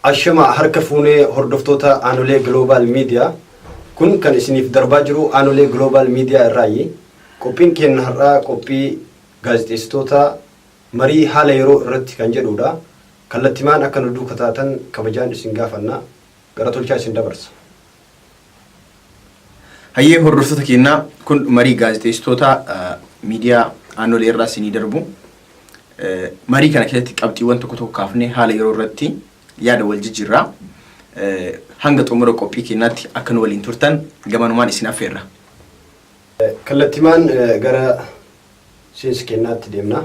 Ashama harka fuunee hordoftoota Aanolee Global Media. Kun kan isiniif darbaa jiru Aanolee Global Media irraayi. Qophiin keenya har'aa qophii gaazexeessitoota marii haala yeroo irratti kan jedhudha. Kallattimaan akka nu duuka taatan kabajaan isin gaafanna. Gara tolchaa isin dabarsa. Hayyee hordoftoota keenyaa, kun marii gaazexeessitoota miidiyaa Aanolee irraa isinii darbu. Marii kana keessatti qabxiiwwan tokko tokko kaafnee haala yeroo irratti yaada wal jijjiirraa. Hanga xumura qophii keenyaatti akka nu waliin turtan gamanumaan isin affeerra. Kallattimaan gara seensa keenyaatti deemna.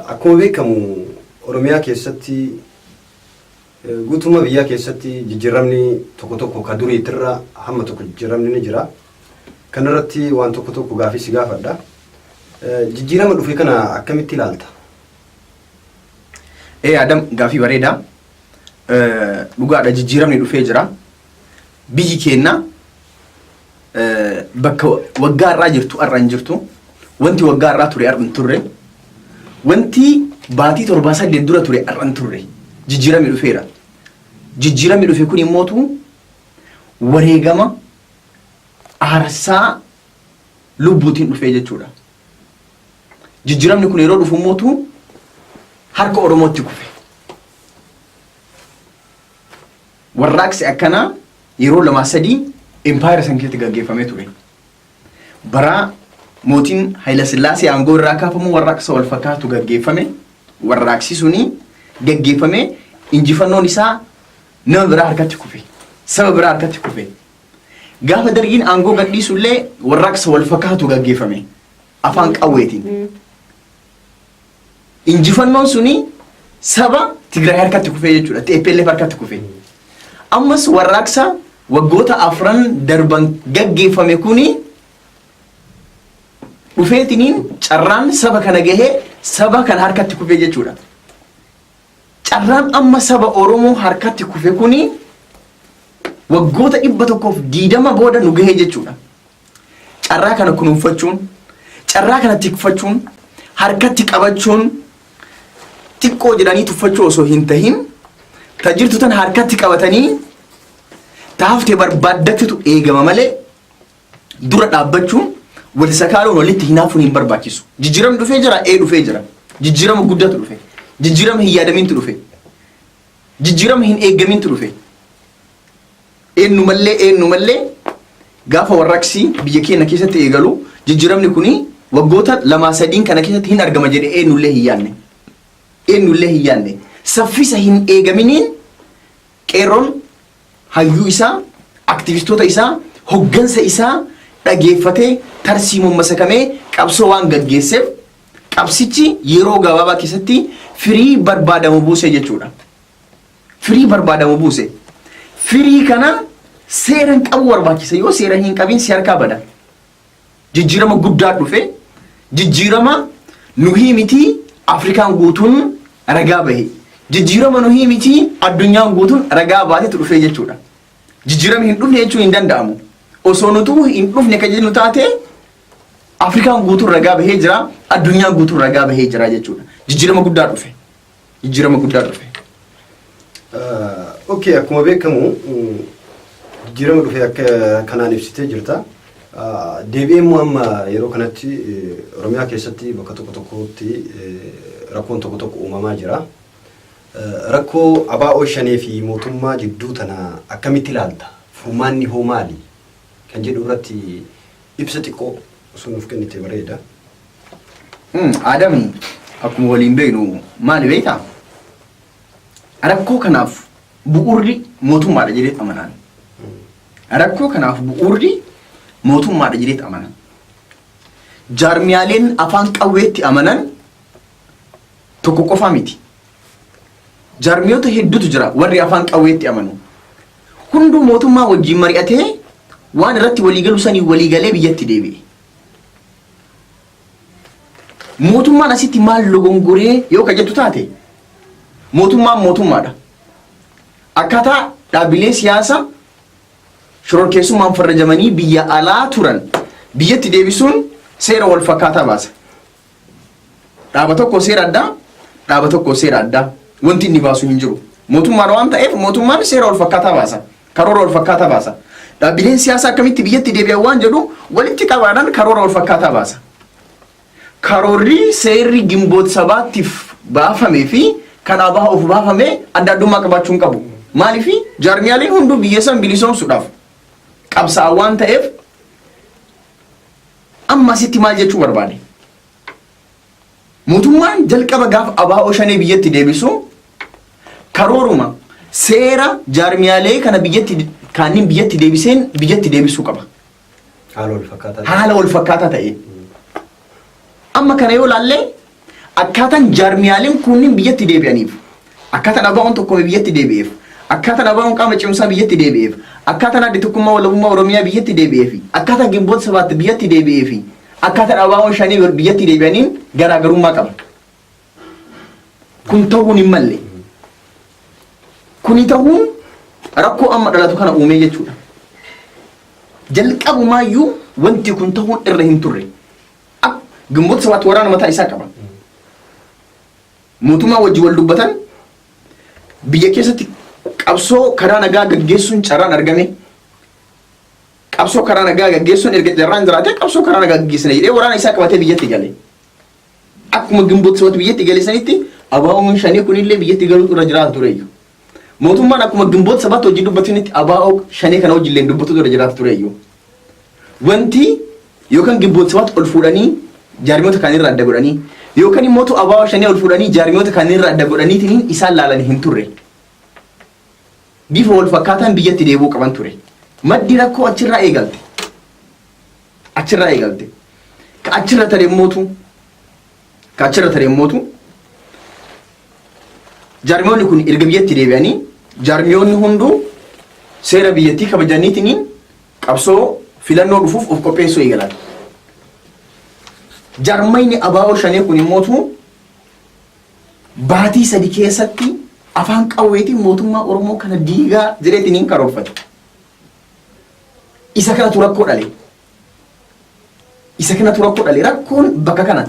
Akkuma beekamu Oromiyaa keessatti, guutummaa biyyaa keessatti jijjiiramni tokko tokko ka duriitirra hamma tokko jijjiiramni ni jira. Kanarratti waan tokko tokko gaafii si gaafadha. Jijjiirama dhufe kana akkamitti ilaalta? Ee Adam, gaafii bareedaa. Dhugaadha, jijjiiramni dhufee jira. Biyyi keenya bakka waggaa irraa jirtu har'a hin jirtu. Wanti waggaa irraa ture har'a hin turre. Wanti baatii 7 8 dura ture har'a hin turre. Jijjiiramni dhufeera. Jijjiiramni dhufe kun immootu wareegama aarsaa lubbuutiin dhufee jechuudha. Jijjiiramni kun yeroo dhufu immootu harka Oromootti kufe. Warraaqsi akkanaa yeroo lamaa sadii impaayera san keessatti gaggeeffamee ture. Bara mootiin Hayilasillaasee aangoo irraa kaafamu warraaqsa wal fakkaatu gaggeeffame. Warraaqsi suni gaggeeffame, injifannoon isaa nama biraa harkatti kufe. Saba biraa harkatti kufe. Gaafa Dargiin aangoo gadhiisu illee warraaqsa wal fakkaatu gaggeeffame. Afaan qawweetiin. Injifannoon suni saba Tigraay harkatti kufee jechuudha. TPLF harkatti kufe. Ammas warraaqsa waggoota afran darban gaggeeffame kuni dhufeetiniin carraan saba kana gahee saba kana harkatti kufee jechuudha. Carraan amma saba Oromoo harkatti kufe kuni waggoota 120 booda nu gahee jechuudha. Carraa kana kunuunfachuun, carraa kana tikfachuun, harkatti qabachuun, xiqqoo jedhanii tuffachuu osoo hin tahin, ta jirtu tan harkatti qabatanii ta hafte barbaaddachutu eegama malee dura dhaabbachuun, wal sakaaluun, walitti hinaafuun hin barbaachisu. Jijjiiramni dhufee jira, ee dhufee jira. Jijjiirama guddaatu dhufe. Jijjiirama hin yaadamintu dhufe. Jijjiirama hin eeggamintu dhufe. Eenyumallee gaafa warraaqsi biyya keenya keessatti eegalu jijjiiramni kuni waggoota lamaa sadiin kana keessatti hin argama jedhee eenyullee hin yaadne. Eenyullee hin yaadne. Saffisa hin eegaminiin qeerroon hayyuu isaa, aktivistoota isaa, hoggansa isaa dhageeffatee tarsiimoon masakamee qabsoo waan gaggeesseef qabsichi yeroo gabaabaa keessatti firii barbaadamu buuse jechuudha. Firii barbaadamu buuse. Firii kana seeran qabuu barbaachisa. Yoo seera hin qabin si harkaa bada. Jijjiirama guddaa dhufe. Jijjiirama nuhii miti Afrikaan guutuun ragaa bahe. Jijjiirama nuhii miti addunyaan guutuun ragaa baatetu dhufee jechuudha. Jijjiirama hin dhufne jechuun hin danda'amu. Osoo nutuu hin dhufne kan jennu taate Afrikaan guutuun ragaa bahee jira, addunyaan guutuun ragaa bahee jira jechuudha. Jijjiirama guddaa dhufe. Jijjiirama guddaa dhufe. Okay, akkuma beekamu jijjiirama dhufe akka kanaan ibsitee jirta. Deebi'ee immoo amma yeroo kanatti Oromiyaa keessatti bakka tokko tokkotti rakkoon tokko tokko uumamaa jira. Rakkoo ABO Shanee fi mootummaa jidduu tana akkamitti ilaalta? Furmaanni hoo maali? Kan jedhu irratti ibsa xiqqoo osoo nuuf kennite bareeda. Adam, akkuma waliin beeknu maali beektaa? Rakkoo kanaaf bu'uurri mootummaadha jedhee amanaan. Rakkoo kanaaf bu'uurri mootummaadha jedhee amana. Jaarmiyaaleen afaan qawweetti amanan tokko qofaa miti. Jaarmiyoota hedduutu jira warri afaan qawweetti amanu. Hunduu mootummaa wajjin mari'atee waan irratti waliigalu sanii waliigalee biyyatti deebi'e. Mootummaan asitti maal dogongoree yoo ka jettu taate, mootummaan mootummaadha. Akkaataa dhaabbilee siyaasaa shororkeessummaan farrajamanii biyya alaa turan biyyatti deebisuun seera wal fakkaataa baasa. Dhaaba tokko seera addaa, dhaaba tokko seera addaa wanti inni baasu hin jiru. Mootummaan waan ta'eef mootummaan seera wal fakkaataa baasa. Karoora wal fakkaataa baasa. Dhaabbileen siyaasaa akkamitti biyyatti deebi'an waan jedhu walitti qabaadhaan karoora wal fakkaataa baasa. Karoorri seerri Gimboot Sabaattiif baafamee fi kan ABO'f baafame adda addummaa qabaachuu hin qabu. Maaliif jaarmiyaaleen hunduu biyya san bilisoomsuudhaaf qabsaa'an waan ta'eef. Amma asitti maal jechuu barbaade? Mootummaan jalqaba gaafa ABO Shanee biyyatti deebisu karooruma seera jaarmiyaalee kana biyyatti kaannin biyyatti deebiseen biyyatti deebisuu qaba. Haala wal fakkaataa. Haala wal fakkaataa ta'een. Amma kana yoo laallee, akkaataan jaarmiyaaleen kunniin biyyatti deebi'aniif, akkaataan ABO'n tokko biyyatti deebi'eef, akkaataan ABO'n qaama cimsaa biyyatti deebi'eef, akkaataan Adda Tokkummaa Walabummaa Oromiyaa biyyatti deebi'eef, akkaataan Gimboota Sabaatti biyyatti deebi'eef, akkaataan ABO'n Shanii biyyatti deebi'aniin garaagarummaa qaba. Kun ta'uun hin malle. Kuni ta'uun rakkoo amma dhalatu kana uumee jechuudha. Jalqabumaayyuu wanti kun ta'uun irra hin turre. Gimboota Sabaatti waraana mataa isaa qaba. Mootummaa wajjin wal dubbatan, biyya keessatti qabsoo karaa nagaa gaggeessuun carraan argame. Qabsoo karaa nagaa gaggeessuun erga carraan jiraate, qabsoo karaa nagaa gaggeessina jedhee waraana isaa qabatee biyyatti gale. Akkuma Gimboota Sabaatti biyyatti gale sanitti ABO'n Shanii kunillee biyyatti galuutu irra jiraata tureyyuu. Mootummaan akkuma Gimboota Sabaatti hojii dubbatanitti ABO Shanee kana wajjillee dubbatutu irra jiraata tureyyuu. Wanti yookaan Gimboota Sabaatti ol fuudhanii jaarmiyoota kan irra adda godhanii, yookaan immoo ABO Shanee ol fuudhanii jaarmiyoota kan irra adda godhaniitiin isaan laalan hin turre. Bifa wal fakkaataan biyyatti deebi'uu qaban ture. Maddi rakkoo achirraa eegalte. Achirraa eegalte. Ka achirra tare immootu ka achirra tare immootu jaarmiyoonni kun erga biyyatti deebi'anii, jaarmiyoonni hunduu seera biyyattii kabajaniitiin qabsoo filannoo dhufuuf of qopheessuu eegalan. Jaarmayni ABO Shanee kun immootu baatii 3 keessatti afaan qawweetiin mootummaa Oromoo kana diigaa jedheetiin hin karoorfate. Isa kanatu rakkoo dhale. Isa kanatu rakkoo dhale. Rakkoon bakka kana.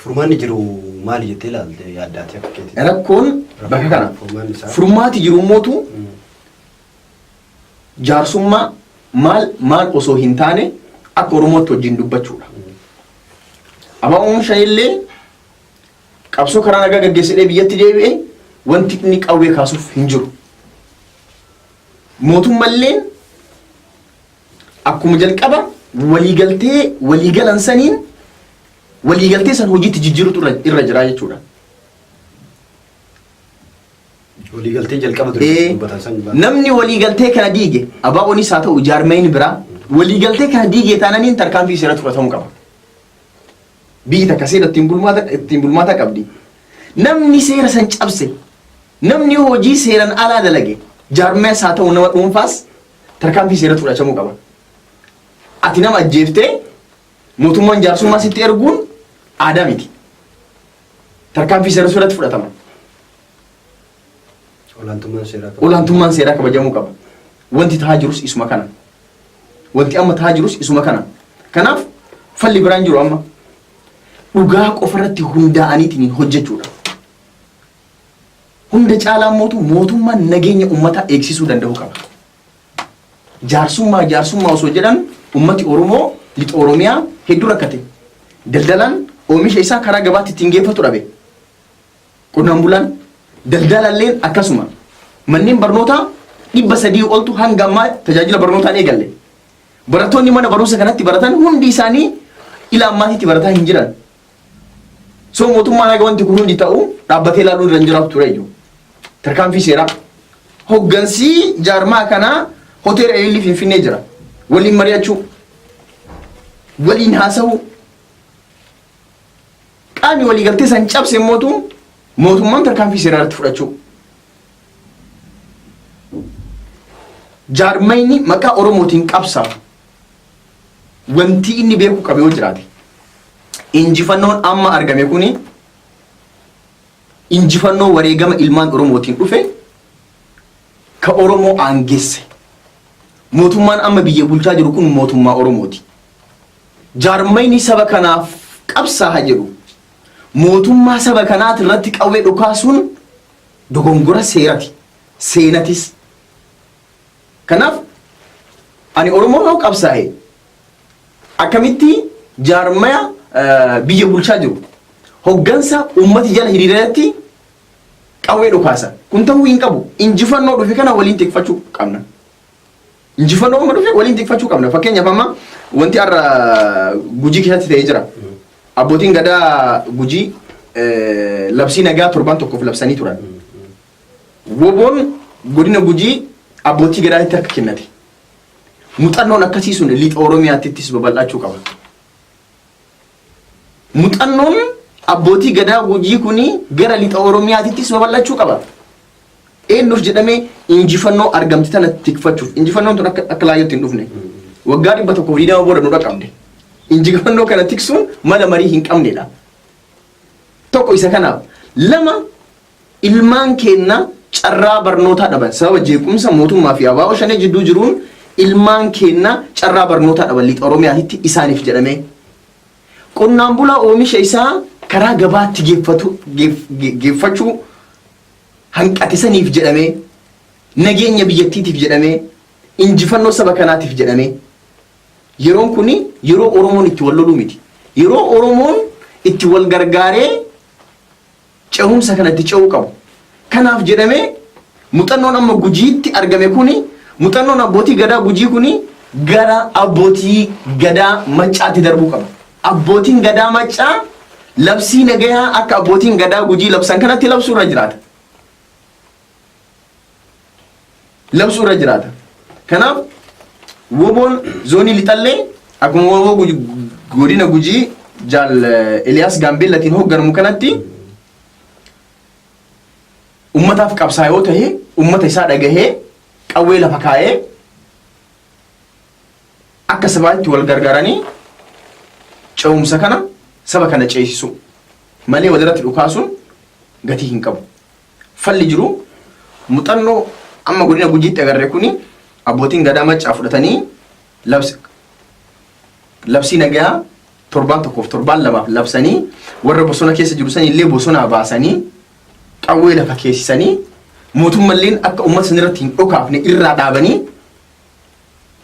Furmaanni jiru maali jettee ilaalte yaaddaati akka keetii? Rakkoon bakka kana. Furmaanni isaa. Furmaati jiru immootu jaarsummaa maal maal osoo hin taane akka Oromootti wajjin dubbachuudha. ABO'n Shanillee qabsoo karaa nagaa gaggeessedhee biyyatti deebi'e, wanti inni qawwee kaasuuf hin jiru. Mootummalleen akkuma jalqaba waliigaltee waliigalan saniin waliigaltee san hojiitti jijjiirutu irra jira jechuudha. Waliigaltee jalqaba dura dubbatan san. Namni waliigaltee kana diige, ABO'nis haa ta'u jaarmayni biraa, waliigaltee kana diige taananiin tarkaanfii seeratti fudhatamuu qaba. Biyyi takka seera ittiin bulmaata qabdi. Namni seera san cabse, namni hojii seeran alaa dalage, jaarmayas haa ta'u nama dhuunfaas, tarkaanfii seeratti fudhatamuu qaba. Ati nama ajjeeftee mootummaan jaarsummaa sitti erguun aadaa miti. Tarkaanfii seera irratti fudhatama. Olaantummaan seeraa qaba. Olaantummaan seeraa kabajamuu qaba. Wanti tahaa jirus isuma kana. Wanti amma tahaa jirus isuma kana. Kanaaf falli biraan jiru amma dhugaa qofarratti hundaa'aniitiin hojjechuudha. Hunda caalaa mootu mootummaan nageenya uummataa eegsisuu danda'uu qaba. Jaarsummaa jaarsummaa osoo jedhan ummati Oromoo lixa Oromiyaa hedduu rakkate. Daldalaan oomisha isaa karaa gabaatti ittiin geeffatu dhabe. Qonnaan bulaan, daldalalleen akkasuma. Manneen barnootaa 300 oltu hanga ammaa tajaajila barnootaan eegalle. Barattoonni mana barumsa kanatti baratan hundi isaanii ila ammaatitti barataa hin jiran. So mootummaan haga wanti kun hundi ta'u dhaabbatee ilaaluun irra hin jiraatu ture iyyuu. Tarkaanfii seeraa. Hoggansii jaarmaa kanaa hoteela Ilillii Finfinnee jira. Waliin mari'achuu. Waliin haasa'uu. Qaamni waliigaltee san cabse immootu mootummaan tarkaanfii seeraa irratti fudhachuu. Jaarmayni maqaa Oromootiin qabsaa'u wanti inni beekuu qabu yoo jiraate, injifannoon amma argame kuni injifannoo wareegama ilmaan Oromootiin dhufe ka Oromoo aangesse. Mootummaan amma biyya bulchaa jiru kun mootummaa Oromooti. Jaarmayni saba kanaaf qabsaa'a jedhu Mootummaa saba kanaati irratti qawwee dhukaasuun dogongora seerati. Seenatis. Kanaaf ani Oromoo yoo qabsaa'e akkamitti jaarmaya biyya bulchaa jiru hoggansa uummati jala hiriiratti qawwee dhukaasa. Kun ta'uu hin qabu. Injifannoo dhufe kana waliin tikfachuu qabna. Injifannoo amma dhufe waliin tikfachuu qabna. Fakkeenyaaf amma wanti har'a Gujii keessatti ta'ee jira. Abbootiin gadaa Gujii labsii nagaa torban tokkoof labsanii turan. WBOn godina Gujii abbootii gadaatti harka kennate. Muuxannoon akkasii sun lixa Oromiyaattis babal'achuu qaba. Muuxannoon abbootii gadaa Gujii kuni gara lixa Oromiyaattis babal'achuu qaba. Eenyuuf jedhamee? Injifannoo argamte tana tikfachuuf. Injifannoon tun akka laayyootti hin dhufne. Waggaa 120 booda nu dhaqqabde. Injifannoo kana tiksuun mala marii hin qabnedha. Tokko isa kanaaf. Lama, ilmaan keenna carraa barnootaa dhaban. Sababa jeequmsa mootummaa fi ABO Shanee jidduu jiruun ilmaan keenna carraa barnootaa dhaban lixa Oromiyaatitti isaaniif jedhamee. Qonnaan bulaa oomisha isaa karaa gabaatti geeffachuu hanqate saniif jedhamee, nageenya biyyattiitiif jedhamee, injifannoo saba kanaatiif jedhamee, yeroon kuni yeroo Oromoon itti wal loluu miti. Yeroo Oromoon itti wal gargaaree cehumsa kana itti ce'uu qabu. Kanaaf jedhamee muuxannoon amma Gujiitti argame kuni, muuxannoon abbootii gadaa Gujii kuni gara abbootii gadaa Maccaatti darbuu qaba. Abbootiin gadaa Maccaa labsii nagayaa akka abbootiin gadaa Gujii labsan kanatti labsuu irra jiraata. Labsuu irra jiraata. Kanaaf WBOn zoonii lixallee akkuma WBO godina Gujii Jaal Eliyaas Gaambeellatiin hoogganamu kanatti ummataaf qabsaa yoo ta'e, ummata isaa dhagahee, qawwee lafa kaa'ee, akka sabaatti wal gargaaranii ce'umsa kana saba kana ceesisu malee walirratti dhukaasuun gatii hin qabu. Falli jiru muuxannoo amma godina Gujiitti agarre kuni abbootiin gadaa Maccaa fudhatanii labsii nagaa torbaan tokkoof torbaan lamaaf labsanii, warra bosona keessa jiru san illee bosonaa baasanii, qawwee lafa keessisanii, mootummalleen akka uummata san irratti hin dhokaafne irraa dhaabanii,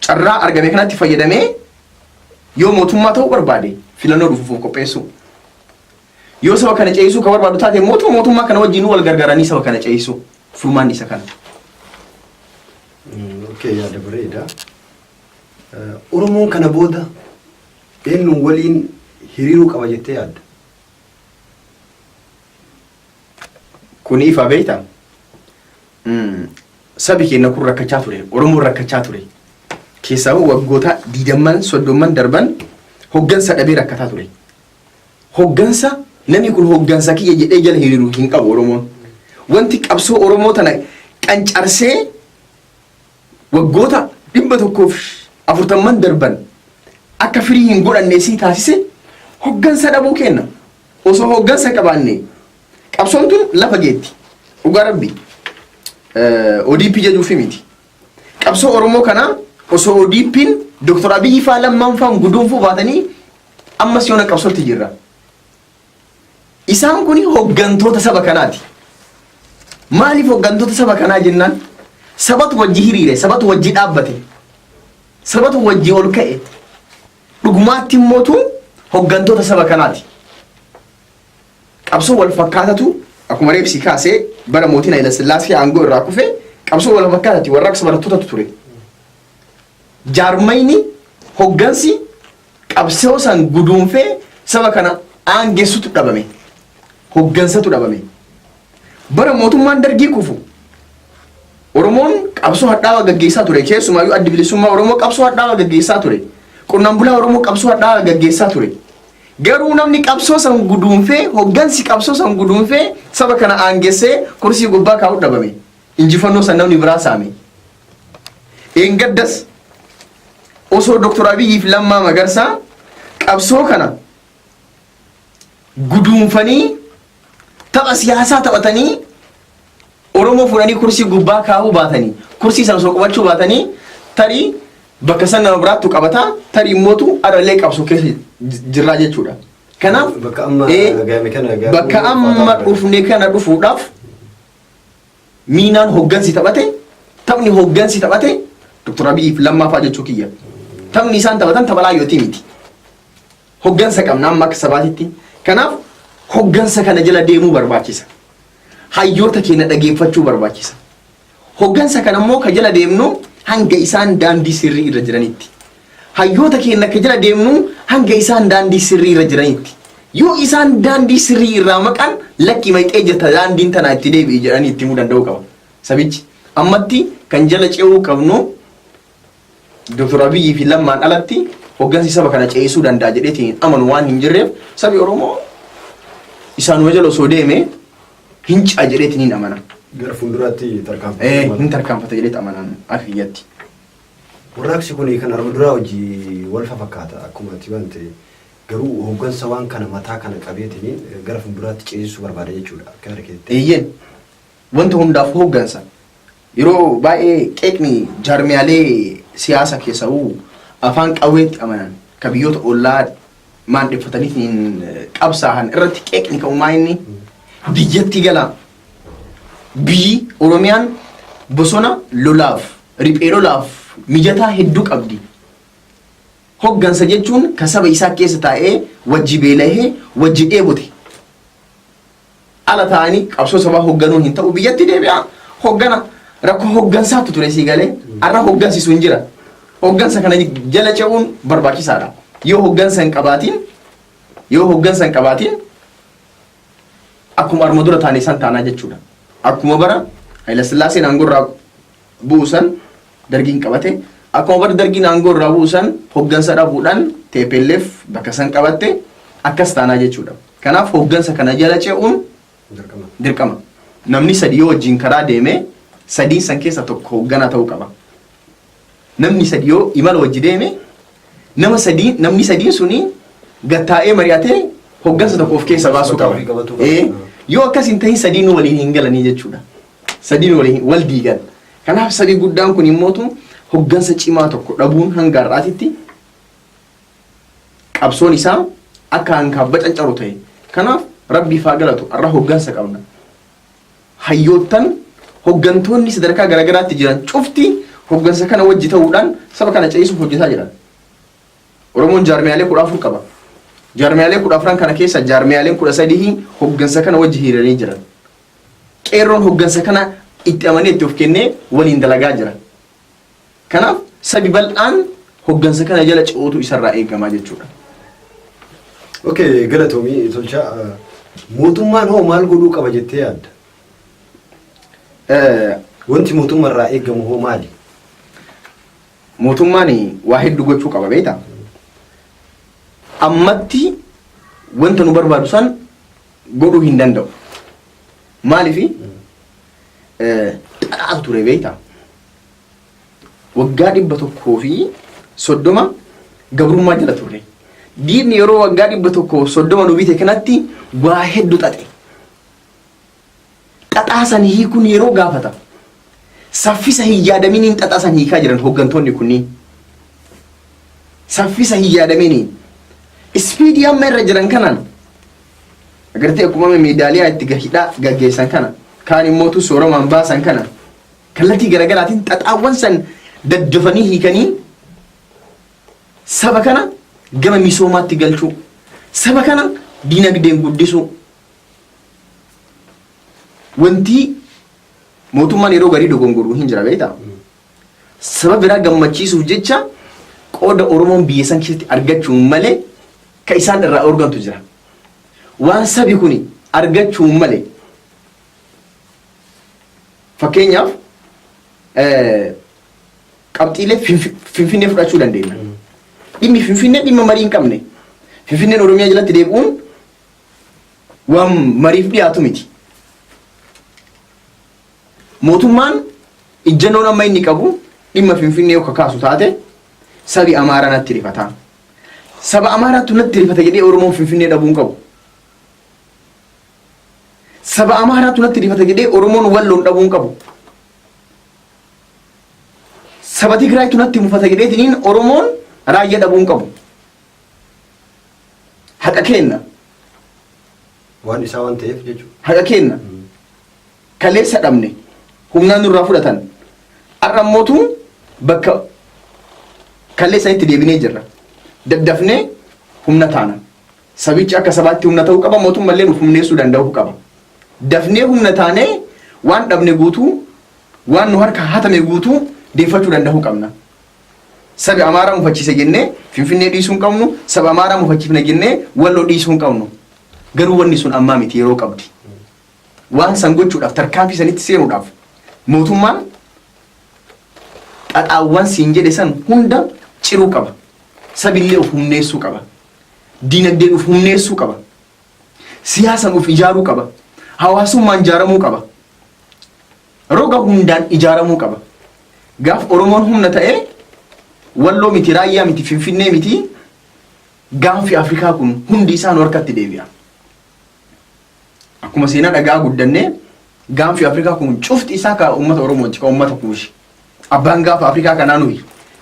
carraa argame kanatti fayyadamee yoo mootummaa ta'uu barbaade filannoo dhufuuf qopheessuu. Yoo saba kana ce'isuu ka barbaadu taate mootummaa kana wajjin wal gargaaranii saba kana ce'isuu, furmaanni isa kana. Okay, yaada bareeda. Oromoon kana booda eenyuun waliin hiriiruu qaba jettee yaadda? Kun ifa beektaa? Sabi keenya kun rakkachaa ture. Oromoon rakkachaa ture. Keessaa waggoota 20, 30n darban hoggansa dhabee rakkataa ture. Hoggansa namni kun hoggansa kiyya jedhee jala hiriiru hin qabu Oromoon. Wanti qabsoo Oromoo tana qancarsee waggoota 140n darban akka firii hin godhanne sii taasise hoggansa dhabuu kenna. Osoo hoggansa qabaanne qabsoon tun lafa geetti. Dhugaa Rabbi. ODP jechuufi miti. Qabsoo Oromoo kana osoo ODP'n Dr. Abiyyi faa Lammaan faan guduunfuu baatanii ammas yoona qabsootti jirra. Isaan kun hoggantoota saba kanaati. Maaliif hoggantoota saba kanaa jennaan, sabatu wajji hiriire, sabatu wajji dhaabbate, sabatu wajji ol ka'e. Dhugumaatti immootu hoggantoota saba kanaati. Qabsoo wal fakkaatatu akkuma reebsii kaasee bara mootiin Hayila Sillaasee aangoo irraa kufe qabsoo wal fakkaatati, warraaqsa barattootatu ture. Jaarmayni hoggansi qabsoo san guduunfee saba kana aangessutu dhabame. Hoggansatu dhabame. Bara mootummaan Dargii kufu Oromoon qabsoo hadhaawaa gaggeessaa ture. Keessumaayyuu Addi Bilisummaa Oromoo qabsoo hadhaawaa gaggeessaa ture. Qonnaan bulaa Oromoo qabsoo hadhaawaa gaggeessaa ture. Garuu namni qabsoo san guduunfee, hoggansi qabsoo san guduunfee saba kana aangessee kursii gubbaa kaa'uu dhabame. Injifannoo san namni biraa saame. Eengaddas osoo Dr. Abiyyi fi Lammaa Magarsaa qabsoo kana guduunfanii tapha siyaasaa taphatanii Oromoo fuudhanii kursii gubbaa kaa'uu baatanii, kursii sana osoo qabachuu baatanii, tarii bakka san nama biraattu qabata, tarii immootu adallee qabsoo keessa jirraa jechuudha. Kanaaf Bakka amma gahame kana gahuu bakka amma dhufne kana dhufuudhaaf miinaan hoggansi taphate, taphni hoggansi taphate Dr. Abiyyi fi Lammaa fa'aa jechuu kiyya. Taphni isaan taphatan tapha laayyootii miti. Hoggansa qabna amma akka sabaatitti. Kanaaf hoggansa kana jala deemuu barbaachisa. Hayyoota keenya dhageeffachuu barbaachisa. Hoggansa kana immoo ka jala deemnu hanga isaan daandii sirrii irra jiranitti. Hayyoota keenya ka jala deemnu hanga isaan daandii sirrii irra jiranitti. Yoo isaan daandii sirrii irraa maqan, lakki, mayxee jirta, daandiin tanaa, itti deebi'i jedhanii itti himuu danda'uu qaba. Sabichi ammatti kan jala ce'uu qabnu Dr. Abiyyi fi Lammaan alatti hoggansi saba kana ce'isuu danda'a jedheetiin amanu waan hin jirreef, sabi Oromoo isaanuma jala osoo deeme hin ce'a jedheetiin hin amana. Gara fuulduraatti tarkaanfata. Hin tarkaanfata jedheet amanan akka kiyyatti. Warraaqsi kun kan arma duraa hojii wal fakkaata akkuma ati wante, garuu hoggansa waan kana mataa kana qabeetiin gara fuulduraatti ceesisuu barbaada jechuudha akka yaada keetti. Eeyyeen, wanta hundaaf hoggansa. Yeroo baay'ee qeeqni jaarmiyaalee siyaasa keessa'uu afaan qawweetti amanan ka biyyoota ollaa maandeffataniitiin qabsaahan irratti qeeqni ka'umaa inni biyyatti gala. Biyyi Oromiyaan bosona lolaaf, riphee lolaaf mijataa hedduu qabdi. Hoggansa jechuun ka saba isaa keessa taa'ee wajji beelahee wajji dheebote. Ala ta'anii qabsoo sabaa hogganuun hin ta'u, biyyatti deebi'a. Hoggana rakkoo hoggansaatu ture sii galee, har'a hoggansi sun jira. Hoggansa kana jala ce'uun barbaachisaadha. Yoo hoggansa hin qabaatiin akkuma arma dura taane san taanaa jechuudha. Akkuma bara Hayilasillaaseen aangoo irraa bu'u san Dargiin qabate, akkuma bara Dargiin aangoo irraa bu'u san hoggansa dhabuudhaan TPLF bakka san qabatte, akkas taanaa jechuudha. Kanaaf hoggansa kana jala ce'uun Dirqama. dirqama. Namni sadi yoo wajjin karaa deeme, sadiin san keessa tokko hogganaa ta'uu qaba. Namni sadi yoo imala wajji deeme, nama sadii, namni sadiin suni gattaa'ee mari'atee hoggansa tokko of keessa baasuu Mataa qaba. ofii qabatuu qaba. Yoo akkas hin ta'in sadiin waliin hin galanii jechuudha. Sadiin waliin wal diigan. Kanaaf sabi guddaan kun immootu hoggansa cimaa tokko dhabuun hanga har'aatitti qabsoon isaa akka hankaaf bacancaru ta'e. Kanaaf Rabbiif haa galatu, har'a hoggansa qabna. Hayyoottan hoggantoonni sadarkaa garaagaraatti jiran cufti hoggansa kana wajji ta'uudhaan saba kana ce'isuuf hojjetaa jiran. Oromoon jaarmiyaalee 14 qaba. Jaarmiyaalee 14n kana keessa jaarmiyaaleen 13 hoggansa kana wajji hiriiranii jiran. Qeerroon hoggansa kana itti amanee itti of kennee waliin dalagaa jira. Kanaaf sabi bal'aan hoggansa kana jala ce'uutu isarraa eegamaa jechuudha. Okay, galatoomii Tolchaa. Mootummaan hoo maal godhuu qaba jettee yaadda? Wanti mootummaa irraa eegamu hoo maali? Mootummaan waa hedduu gochuu qaba, beektaa? Ammatti wanta nu barbaadu san godhuu hin danda'u. Maaliifi xaxaatu ture, beektaa? Waggaa 130 gabrummaa jala turre. Diinni yeroo waggaa 130 nu bite kanatti waa hedduu xaxe. Xaxaa san hiikuun yeroo gaafata. Saffisa hin yaadaminiin xaxaa san hiikaa jiran hooggantoonni kunniin. Saffisa hin yaadaminiin. Speedii amma irra jiran kanaan agartee, akkuma amma meedaaliyaa itti hidhaa gaggeessan kana, kaan immootu sooramaan baasan kana, kallattii garaagaraatiin xaxaawwan san daddafanii hiikanii saba kana gama misoomaatti galchuu, saba kana dinagdeen guddisuu. Wanti mootummaan yeroo garii dogongoruu hin jira, beektaa? Saba biraa gammachiisuuf jecha qooda Oromoon biyya san keessatti argachuun malee ka isaan irraa organtu jira. Waan sabi kuni argachuun malee, fakkeenyaaf qabxiilee Finfinnee fudhachuu dandeenya. Dhimmi Finfinnee dhimma marii hin qabne. Finfinneen Oromiyaa jalatti deebi'uun waan mariif dhiyaatu miti. Mootummaan ijjannoon amma inni qabu dhimma Finfinnee yoo kakaasu taate sabi Amaaraa natti rifata. Saba Amaaraatu natti rifata jedhee Oromoon Finfinnee dhabuu hin qabu. Saba Amaaraatu natti rifata jedhee Oromoon Walloon dhabuu hin qabu. Saba Tigraaytu natti mufata jedheetiniin Oromoon Raayyaa dhabuu hin qabu. Haqa keenna. Waan isaa waan ta'eef jechuudha. Haqa keenna. Kaleessa dhabne, humnaan nurraa fudhatan. Har'a immootu bakka kaleessa itti deebinee jirra. Daddafnee humna taana. Sabichi akka sabaatti humna ta'uu qaba, mootummallee nuuf humneessuu danda'uu qaba. Dafnee humna taanee waan dhabne guutuu, waan nu harka hatame guutuu deeffachuu danda'uu qabna. Sabi Amaaraa mufachiise jennee Finfinnee dhiisuu hin qabnu, saba Amaaraa mufachiifne jennee Walloo dhiisuu hin qabnu. Garuu wanni sun ammaa miti, yeroo qabdi. Waan san gochuudhaaf, tarkaanfii sanitti seenuudhaaf, mootummaan xaxaawwan siin jedhe san hunda ciruu qaba. Sabillee of humneessuu qaba. Diinagdeen of humneessuu qaba. Siyaasaan of ijaaruu qaba. Hawaasummaan ijaaramuu qaba. Roga hundaan ijaaramuu qaba. Gaaf Oromoon humna ta'ee, Walloo miti, Raayyaa miti, Finfinnee miti, gaanfi Afrikaa kun hundi isaa nu harkatti deebi'a. Akkuma seenaa dhagaa guddannee, gaanfi Afrikaa kun cufti isaa ka uummata Oromooti, ka uummata Kuushi. Abbaan gaafa Afrikaa kanaa nuyi.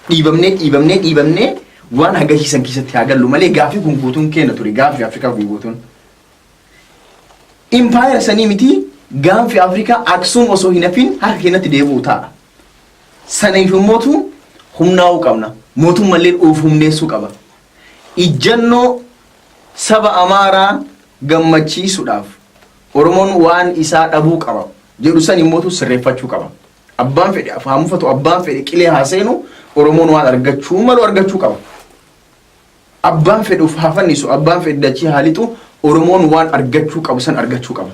Dhiibamnee, dhiibamnee, dhiibamnee waan agarsiisan keessatti haa gallu malee, gaafii kun guutuun keenya ture, gaanfi Afrikaa kun guutuun. Impaayera sanii miti, gaanfi Afrikaa Aksuum osoo hin hafin harka keenyatti deebi'u ta'a. Saniif immootu humnaa'uu qabna. Mootummallee of humneessuu qaba. Ijjannoo saba Amaaraa gammachiisuudhaaf Oromoon waan isaa dhabuu qaba jedhu san immootu sirreeffachuu qaba. Abbaan fedhe haa mufatu, abbaan fedhe qilee haa seenu, Oromoon waan argachuu malu argachuu qaba. Abbaan fedhe of haa fannisu, abbaan fedhe dachii haa lixu, Oromoon waan argachuu qabu san argachuu qaba.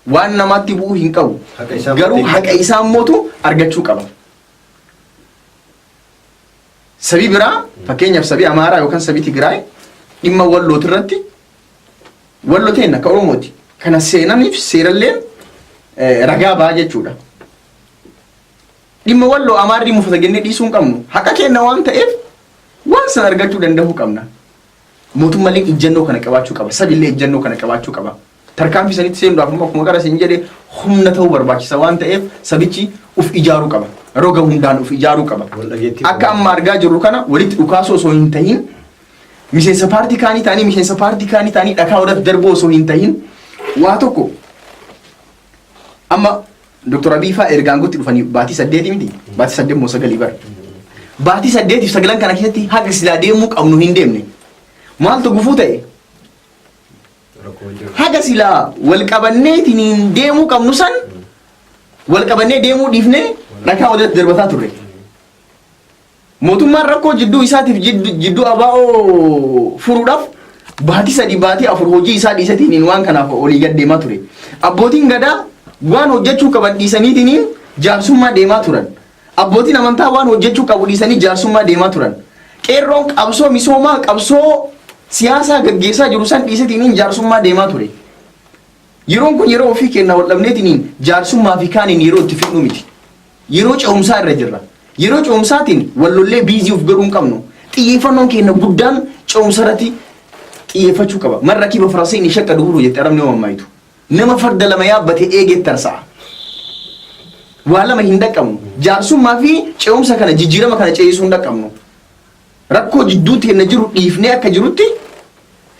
Waan namaatti bu'uu hin qabu. Haqa isaa Garuu murteeffachuu. Haqa isaa immootu argachuu qaba. Sabii biraa, fakkeenyaaf sabii Amaaraa yookaan sabii Tigraay, dhimma Wallooti irratti, Wallo teenna, akka Oromooti. Kana seenaniif seeralleen ragaa ba'a jechuudha. Dhimma Walloo Amaarri mufata jennee dhiisuu hin qabnu. Haqa keenya waan ta'eef waan sana argachuu danda'uu qabna. Mootummaalee ijjannoo kana qabaachuu qaba. Sabillee ijjannoo kana qabaachuu qaba. Tarkaanfii sanitti seenuudhaaf immoo, akkuma qara siin jedhe, humna ta'uu barbaachisa waan ta'eef sabichi uf ijaaruu qaba. Roga hundaan uf ijaaruu qaba. Wal dhageettii Akka amma argaa jirru kana walitti dhukaasuu osoo hin tahin, miseensa paartii kaanii ta'anii, miseensa paartii kaanii ta'anii dhakaa walitti darbuu osoo hin tahin, waa tokko amma Dr. Abiy fa'aa erga aangootti dhufanii baatii 8 miti, baatii 8 moo 9 bara. Baatii 8f 9 kana keessatti haga silaa deemuu qabnu hin deemne. Maaltu gufuu ta'e? Rakkoo jiru. Haga silaa wal qabanneetiin deemuu qabnu san wal qabannee deemuu dhiifnee dhakaa walitti darbataa turre. Mootummaan rakkoo jidduu isaatiif jidduu ABO furuudhaaf baatii 3, baatii 4 hojii isaa dhiisatiin waan kanaaf olii gad deemaa ture. Abbootiin gadaa waan hojjechuu qaban dhiisaniitiin jaarsummaa deemaa turan. Abbootiin amantaa waan hojjechuu qabu dhiisanii jaarsummaa deemaa turan. Qeerroon qabsoo misoomaa, qabsoo siyaasaa gaggeessaa jiru san dhiisatiin jaarsummaa deemaa ture. Yeroon kun yeroo ofii kennaa wal dhabneetiin jaarsummaa fi kaaniin yeroo itti fidnu miti. Yeroo ce'umsaa irra jirra. Yeroo ce'umsaatiin wal lollee busy of godhuu hin qabnu. Xiyyeeffannoon keenya guddaan ce'umsa irratti xiyyeeffachuu qaba. من ركب فرسين شق دبره jette Arabni yoo mammaayitu. Nama farda lama yaabbate eegee tarsa'a. Waa lama hin dhaqqabnu. Jaarsummaa fi ce'umsa kana, jijjiirama kana ce'isuu hin dhaqqabnu. Rakkoo jidduu teenya jiru dhiifnee akka jirutti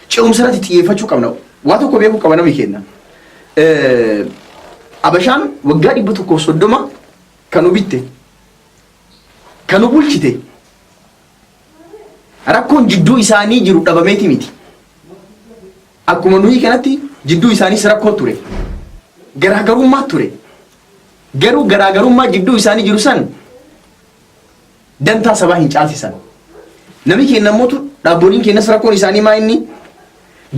ce'umsa irratti xiyyeeffachuu qabna. Waa tokko beekuu qaba namni keenya. Abashaan waggaa 130 kan nu bitte, kan nu bulchite, rakkoon jidduu isaanii jiru dhabameeti miti. Akkuma nuyi kanatti jidduu isaaniis rakkoo ture. Garaagarummaa ture. Garuu garaagarummaa jidduu isaanii jiru san dantaa sabaa hin caalsisan. Namni keenya immoo, dhaabboliin keenyas, rakkoon isaanii maa inni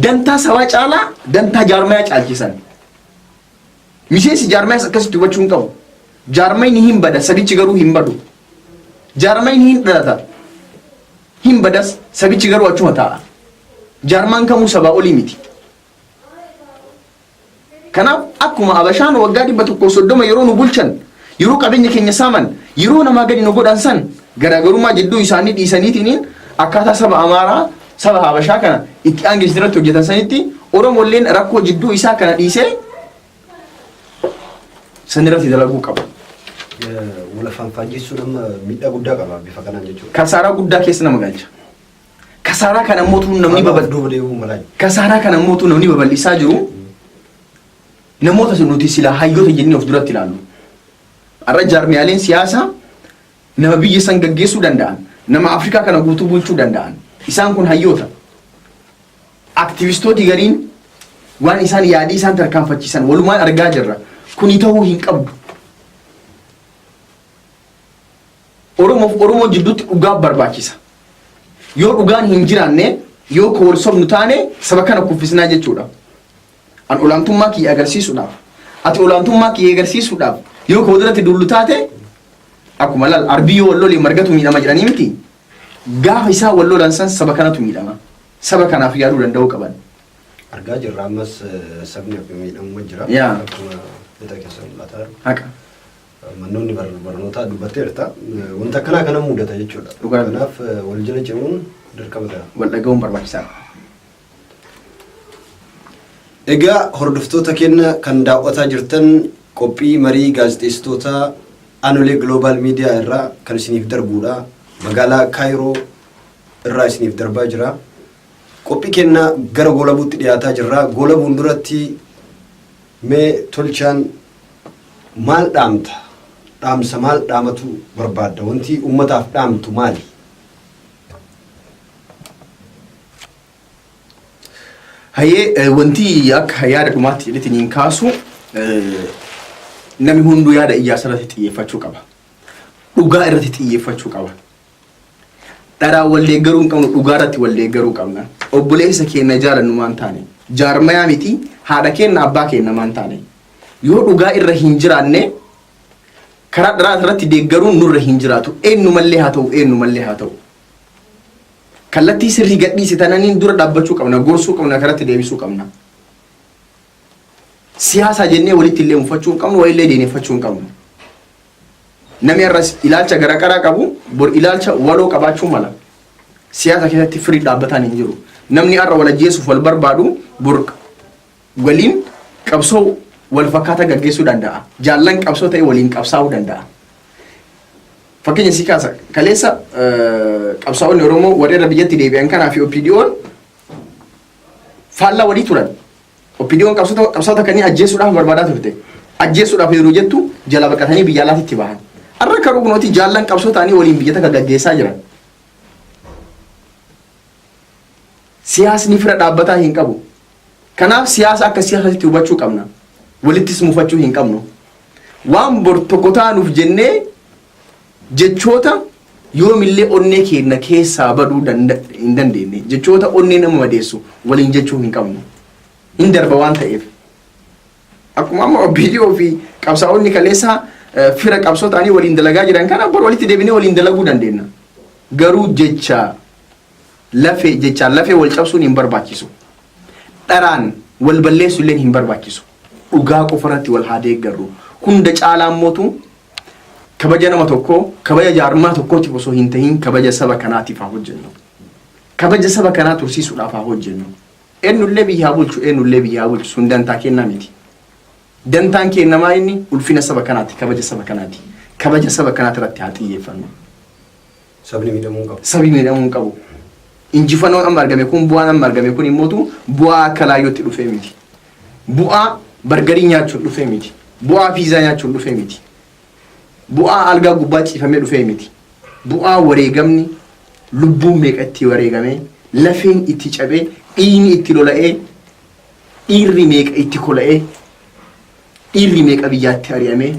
dantaa sabaa caalaa dantaa jaarmayaa caalchisan. Miseensi jaarmayaas akkasitti hubachuu hin qabu. Jaarmayni hin bada, sabichi garuu hin badu. Jaarmayni hin dhalata, hin badas, sabichi garuu achuma taa'a. Jaarmaan kamuu sabaa olii miti. Kanaaf akkuma Abashaan waggaa 130 yeroo nu bulchan, yeroo qabeenya keenya saaman, yeroo namaa gadi nu godhan san garaagarummaa jidduu isaanii dhiisaniitiin akkaataa saba Amaaraa, saba Habashaa kana itti aangeessi irratti hojjetan sanitti, Oromolleen rakkoo jidduu isaa kana dhiisee san irratti dalaguu qaba. Wal afaan faajjessuun amma miidhaa guddaa qaba bifa kanaan jechuudha. Kasaaraa guddaa keessa nama galcha. Kasaaraa Kasaaraa kana mootu namni Amma babal duuba deebi'uu malaa. Kasaaraa kana mootu namni babal'isaa jiru namoota nuti silaa hayyoota jennee of duratti ilaallu. Har'a jaarmiyaaleen siyaasaa nama biyya san gaggeessuu danda'an, nama Afrikaa kana guutuu bulchuu danda'an. Isaan kun hayyoota. Aktivistooti gariin waan isaan yaadii isaan tarkaanfachiisan walumaan argaa jirra. Kuni ta'uu hin qabdu. Oromoof Oromoo jidduutti dhugaa barbaachisa. Yoo dhugaan hin jiraanne, yoo ka wal sobnu taane, saba kana kuffisnaa jechuudha. An olaantummaa kiyya agarsiisuudhaaf, ati olaantummaa kiyya agarsiisuudhaaf yoo ka walirratti duullu taate, akkuma laal arbii yoo wal lole margatu miidhama jedhanii miti. Gaafa isaan wal lolan san saba kanatu miidhama. Saba kanaaf yaaduu danda'uu qaban. Argaa jirra ammas sabni akka miidhamu jira. Yaa. Akkuma lixa keessa mul'ataa jiru. Haqa. Mannoonni barnootaa dubbatteerta. Wanta akkanaa kana mudata jechuudha. Dhugaa. Kanaaf wal jala ce'uun dirqama ta'a. Wal dhaga'uun barbaachisaadha. Egaa hordoftoota keenya kan daawwataa jirtan, qophii marii gaazexeessitoota Aanolee Global Media irraa kan isiniif darbudha. Magaalaa Kaayiroo irraa isiniif darbaa jira. Qophii keenya gara goolabuutti dhiyaataa jirra. Goolabuun duratti mee Tolchaan maal dhaamta? Dhaamsa maal dhaamatu barbaadda? Wanti uummataaf dhaamtu maali? Hayyee, wanti akka yaada dhumaatti jedhetiin hin kaasu, namni hunduu yaada ijaarsa irratti xiyyeeffachuu qaba. Dhugaa irratti xiyyeeffachuu qaba. Dharaan wal deeggaruu hin qabnu, dhugaa irratti wal deeggaruu qabna. Obboleessa keenya jaalannu maan taane, jaarmayaa miti, haadha keenya, abbaa keenya maan taane. Yoo dhugaa irra hin jiraanne, karaa dharaa irratti deeggaruun nurra hin jiraatu. Eenyumallee haa ta'u, eenyumallee haa ta'u. Kallattii sirrii gadhiise tananiin dura dhaabbachuu qabna, gorsuu qabna, karatti deebisuu qabna. Siyaasa jennee walitti illee muffachuu hin qabnu, walillee deeneffachuu hin qabnu. Namni har'as ilaalcha garaagaraa qabu bor ilaalcha waloo qabaachuu mala. Siyaasa keessatti firii dhaabbataan hin jiru. Namni har'a wal ajjeesuuf wal barbaadu bor waliin qabsoo wal fakkaataa gaggeessuu danda'a. Jaallan qabsoo ta'e waliin qabsaa'uu danda'a. Fakkeenya si kaasa, kaleessa qabsaa'onni Oromoo warra irra biyyatti deebi'an kanaa fi OPDO'n faallaa walii turan. OPDO'n qabsaa'ota kanneen ajjeesuudhaaf barbaadaa turte. Ajjeesuudhaaf yeroo jettu jala baqatanii biyya alaatti bahan. Har'a karuu kunooti jaallan qabsoo ta'anii waliin biyya takka gaggeessaa jiran. Siyaasni fira dhaabbataa hin qabu. Kanaaf siyaasa akka siyaasatti hubachuu qabna. Walittis mufachuu hin qabnu. Waan bor tokko taanuuf jennee jechoota yoomillee onnee keenya keessaa baduu hin dandeenye, jechoota onnee nama madeessu waliin jechuu hin qabnu. Hin darba waan ta'eef. Akkuma amma OPDO fi qabsaa'onni kaleessa fira qabsoo ta'anii waliin dalagaa jiran kana bor walitti deebinee waliin dalaguu dandeenya. Garuu jecha lafee jechaan lafee wal cabsuun hin barbaachisu. Dharaan wal balleessu illee hin barbaachisu. Dhugaa qofa irratti wal haa deeggarru. Hunda caalaa mootu kabaja nama tokkoo, kabaja jaarmaa tokkootiif osoo hin tahin, kabaja saba kanaatiif haa hojjennu. Kabaja saba kanaa tursiisuudhaaf haa hojjennu. Eenyullee biyya haa bulchu, eenyullee biyya haa bulchu, sun dantaa kennaa miti. Dantaan kennamaa inni ulfina saba kanaati, kabaja saba kanaati. Kabaja saba kanaati irratti haa xiyyeeffannu. Sabni miidhamuu hin qabu. Sabni miidhamuu hin qabu. Injifannoon amma argame kun, bu'aan amma argame kun immootu bu'aa akka laayyootti dhufee miti. Bu'aa bargarii nyaachuun dhufee miti. Bu'aa piizaa nyaachuun dhufee miti. Bu'aa algaa gubbaa ciifamee dhufee miti. Bu'aa wareegamni lubbuun meeqa itti wareegamee, lafeen itti cabee, dhiigni itti lola'ee, dhiirri meeqa itti kola'ee, dhiirri meeqa biyyaatti ari'amee,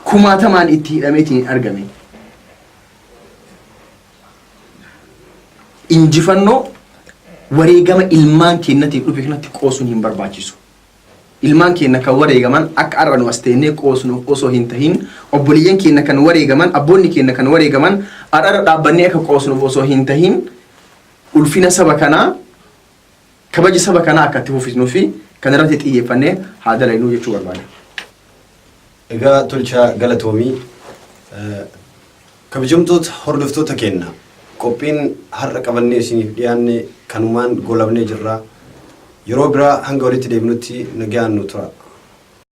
kumaatamaan itti hidhameetiin argame. Injifannoo wareegama ilmaan keenyatiif dhufe kanatti qoosuun hin barbaachisu. Ilmaan keenya kan wareegaman akka har'a nu as teennee qoosnu osoo hin tahin, obboleeyyan keenya kan wareegaman, abboonni keenya kan wareegaman har'a dhaabbannee akka qoosnuuf osoo hin tahin, ulfina saba kanaa, kabaja saba kanaa akka itti fufisnuu fi kan irratti xiyyeeffannee haa dalagnuu jechuu barbaada. Egaa Tolchaa, galatoomii. Kabajamtoota hordoftoota keenya, qophiin har'a qabannee isiniif dhiyaanne kanumaan goolabnee jirra. Yeroo biraa hanga walitti deebinutti nagaan nu tura.